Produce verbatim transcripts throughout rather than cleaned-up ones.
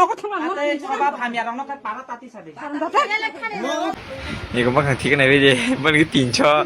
Tei soba phamya rokno khe para tati sadi. Ego bakang thik nai bidi, bani tinso.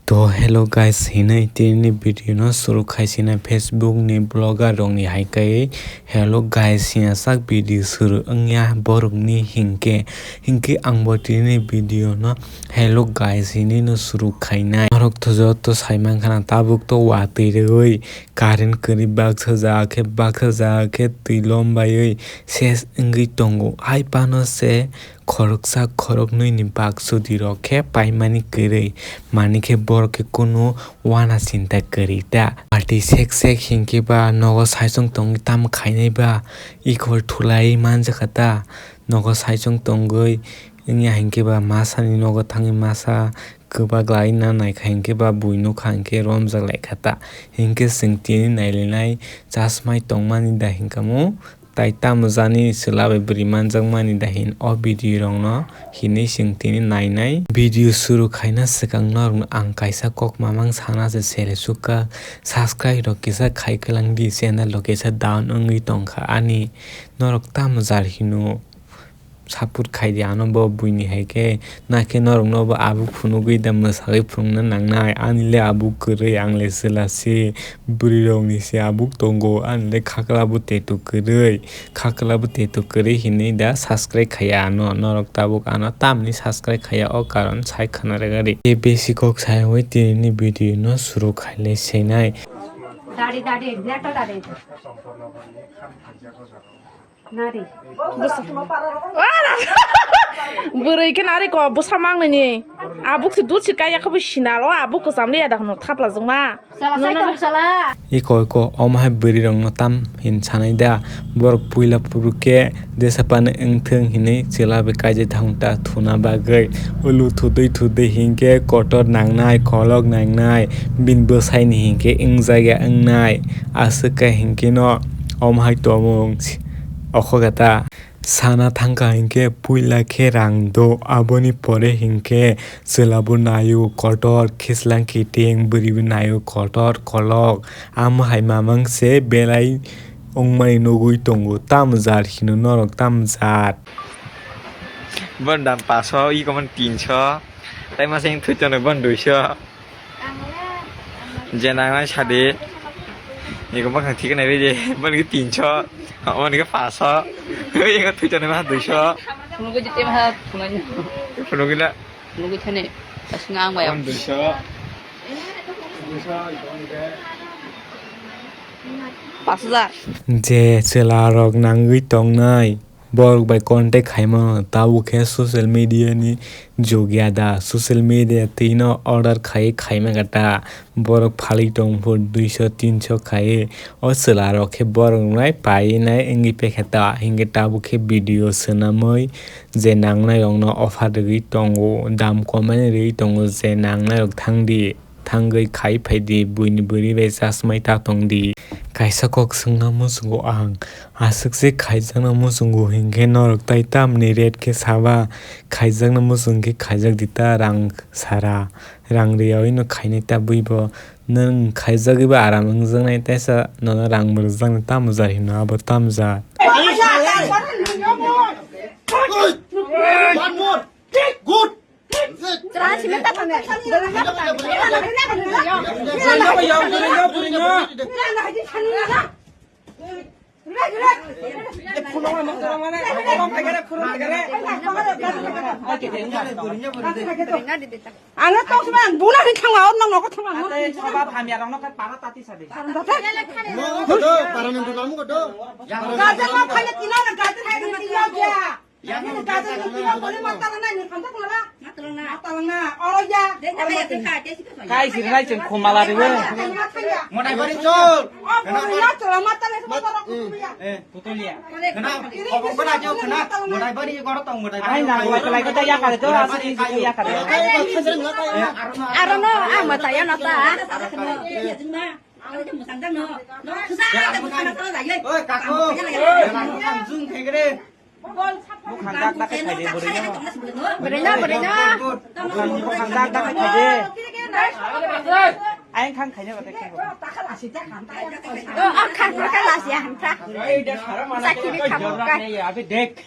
To hello guys, hinai tini video no suru khaisina Facebook ni blogger rok ni hai kai. Hello guys, hina sak video suru wngya borok ni hinkhe, hinkhe ang bo tini video no hello guys hinui no suru khainai. Norok to joto sai mankha na tabuk to watwi rwui current kwrwi baksa ja khe baksa ja khe twi lom baiwi ses wngwi tongo. Hai phano se khoroksa khoroknwi ni bak sudi rok khe paimani kwrwi, mani khe borok khe kunu wana chinta kwrwi ta. Party sek sek hinkhe ba nogo saichung tongwi tamo khainai ba equal thulai manjakha ta. Nogo saichung tongwi wngya hinkhe ba masa ni nogo thangwi masa kwbak lai na naikha hinkhe ba bui nukha hinkhe romjak laikha ta. Hinkhe chwng tini nailainai chasmai tongmani da hinkha mo. Tai tamo jani chwla bai bwrwi manjakmani da hin o video rokno hinwi chwng tini nainai. Video suru khaina swkang norokno ang kaisa kok mamang sana se sele sukha. Subscribe rok kisa khai kwlang di, channel rok kisa down wngwi tongkha ani. Norok tamo jar hino support khai di ano bo buini hai khe. Nakhe norokno bo abuk phunugwi da mwsagwi phunukna nangnai. Ani le abuk kwrwi, ang le chwla se, bwrwi rokni se abuk tongo. Ani le khakla bo tattoo kwrwi, khakla bo tattoo kwrwi hinwi da subscribe khaiya ano. Norok tabuk ano tamni subscribe khaiya o karon sai khna rwgari. Tei besi kok sai wi tini ni video no suru khai le seinai. Dadi, dadi, black to dadi. Nari. Bwrwi khe nari ko bwsa mangnini. Abuk se dut se kaya khe bo sinalo, abuk kwcham le ya da hwnwi thapla jwngma. Chala sai tong chala. Iko iko omo hai bwrwi rokno tam hin sanai da. Borok puila phuru khe jesa phano wngthwng hinwi chwla bai kaijak thang ta thuna bagwi. Ulu thudui thudui hinkhe kotor nangnai, kolok nangnai, bini bwsaini hinkhe wngjakya wngnai. Aswk khe hinkhe no omo hai tongmung. Okho khe ta sana thangkha hinkhe puila khe rang do, aboni pore hinkhe chwla bo naio kotor, khislang kiting, bwrwi bo naio kotor kolok. Amo hai mamang se belai wngmani nugwi tongo, tamo jat hino norok tamo jat. Bon dam paso, iko man tinso, tai masa yang thuchano bon duiso. Je nangnai sadi. Ego bakang thik nai je. Bani ke tinso. Bani ke paso. Ego thuchano ma duiso. Phunugwi jete ma phunai. Phunugwi na. Phunugwi thani. Asing ang bayam. Bani duiso. Pas hajar. Je chwla rok nangwi tongnai. Borok bai contact khaimano, tabuk khe social media ni jug ya da, social media twi no order khai khaima kha ta, borok phalwi tong phuru duiso tinso khai, o chwla rok khe borok nai pai nai wngwi pekha ta, hinkhe tabuk khe video swnamwi je nangnai rok no offer rwgwi tongo, dam kom ani rwgwi tongo je nangnai rok thang di. Thangwi khai phai di, buini bwrwi bai chasmai ta tong di. Kaisa kok swngna muchungo ang, aswk se khaijakna muchungo hinkhe norok tai tamni rate khe saba, khaijakna muchung khe khaijak di ta rang sara, rang rwyaui no khainai ta bui bo, nwng khaijagwi bo aram wngjaknai taisa nono rang bo rwjaknai tamo jar hino abo tamo jar. One more. Good. Ano tong sima buna hin thangwa, ot nang nogo thangwa. Ate soba phamya rokno khe para tati sadi. Para tati. Mo ko do, para nang do, mo ko do. Gajar ma phane tina na gajar hai ni ya ya. Kai sirnai chwng khumala riwe. Motai bari chol. Putulia. Khna, khobong khna jo khna. Motai bari goro tong motai bari. Ai na, lai lai kata ya kare to, asli ya kare. Aro no, ang mataya no ta. Oi, kako. Jung thegre. Bukhang dak dak khai de, bwrwi no. Bwrwi no, bwrwi no. Bukhang, bukhang dak dak khai de. Ayang khang khaina batai khe. O, o, khang khe lasi ya, hamkha. Sakhi ni khang khe. Abi dek.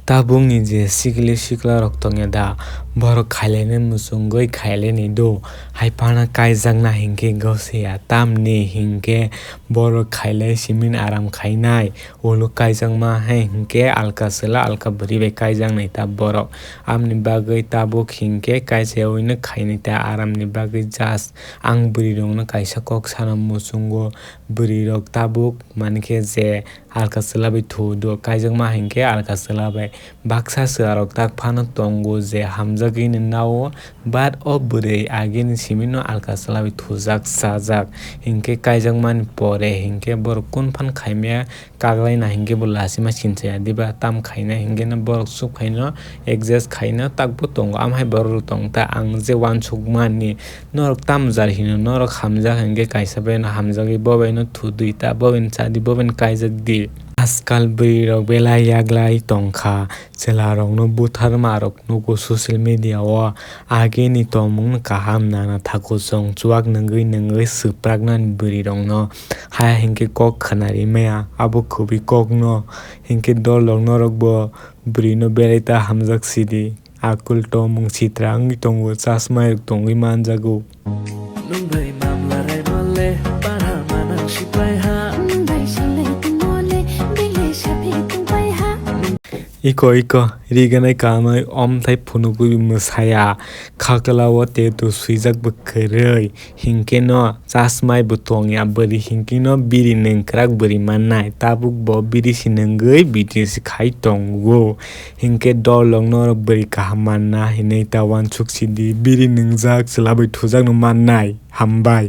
Tabukni je sikli sikla rok tongya da, borok khailainai muchungwi khailainai do, hai phano kaijakna hinkhe gosiya, tamni hinkhe borok khailai simin aram khainai, ulo kaijakma hai hinkhe alka chwla alka bwrwi bai kaijaknai ta borok, amni bagwi tabuk hinkhe kaijayaui no khainai ta aramni bagwi just ang bwrwi rokno kaisa kok sana muchungo, bwrwi rok tabuk mankhe je alka chwla bai thu do, kaijakma hinkhe alka chwla bai. Baksa chwlarok tak phano tongo je hamjagwi no nao, but o bwrwi agini simi no alka chwla bai thujak chajak. Hinkhe kaijakmani pore hinkhe borok kun phan khaimya kaklaina hinkhe bo lachima sinchaya diba tam khaina hinkhe no borok chuk phaino adjust khaina takbo tongo. Amhai borok rok tong ta ang je uansukmani. Norok tamo jat hino, norok hamjak hinkhe kaisa bai no hamjagwi bo bai no thudi ta, bo bai no chadi, bo bai no kaijak di. Ajkal bwrwi rok belai yaglai tongkha, chwla rokno butharma rok nugo social media o, ageni tongmung no kaham nana thaku chwng chuak nungwi nungwi swpraknani bwrwi rokno, haya hinkhe kok khwnari maya abo kubui kokno, hinkhe dol rok norok bo bwrwi no belai ta hamjak sidi. Akul tongmung sitra wngwi tongo, chasmai rok tongwi manjago. Nwng bai mamla raimale, para manang sipai ha. Nwng bai salai tongmole, belai sapi tongpai ha. Iko, iko, riganai kanwi omthai phunugwi mwsaya, khaklao tattoo swijak bwkhrwi. Hinkhe no chasmai bo tongya, bwrwi hinkhe no biri nwng kwrak bwrwi mannai, tabuk bo biri si nwngwi video si khai tongo. Hinkhe dol rok norok bwrwi kaham manna hinwi ta uansuk sidi, biri nwngjak chwla bai thujak no mannai. Hambai.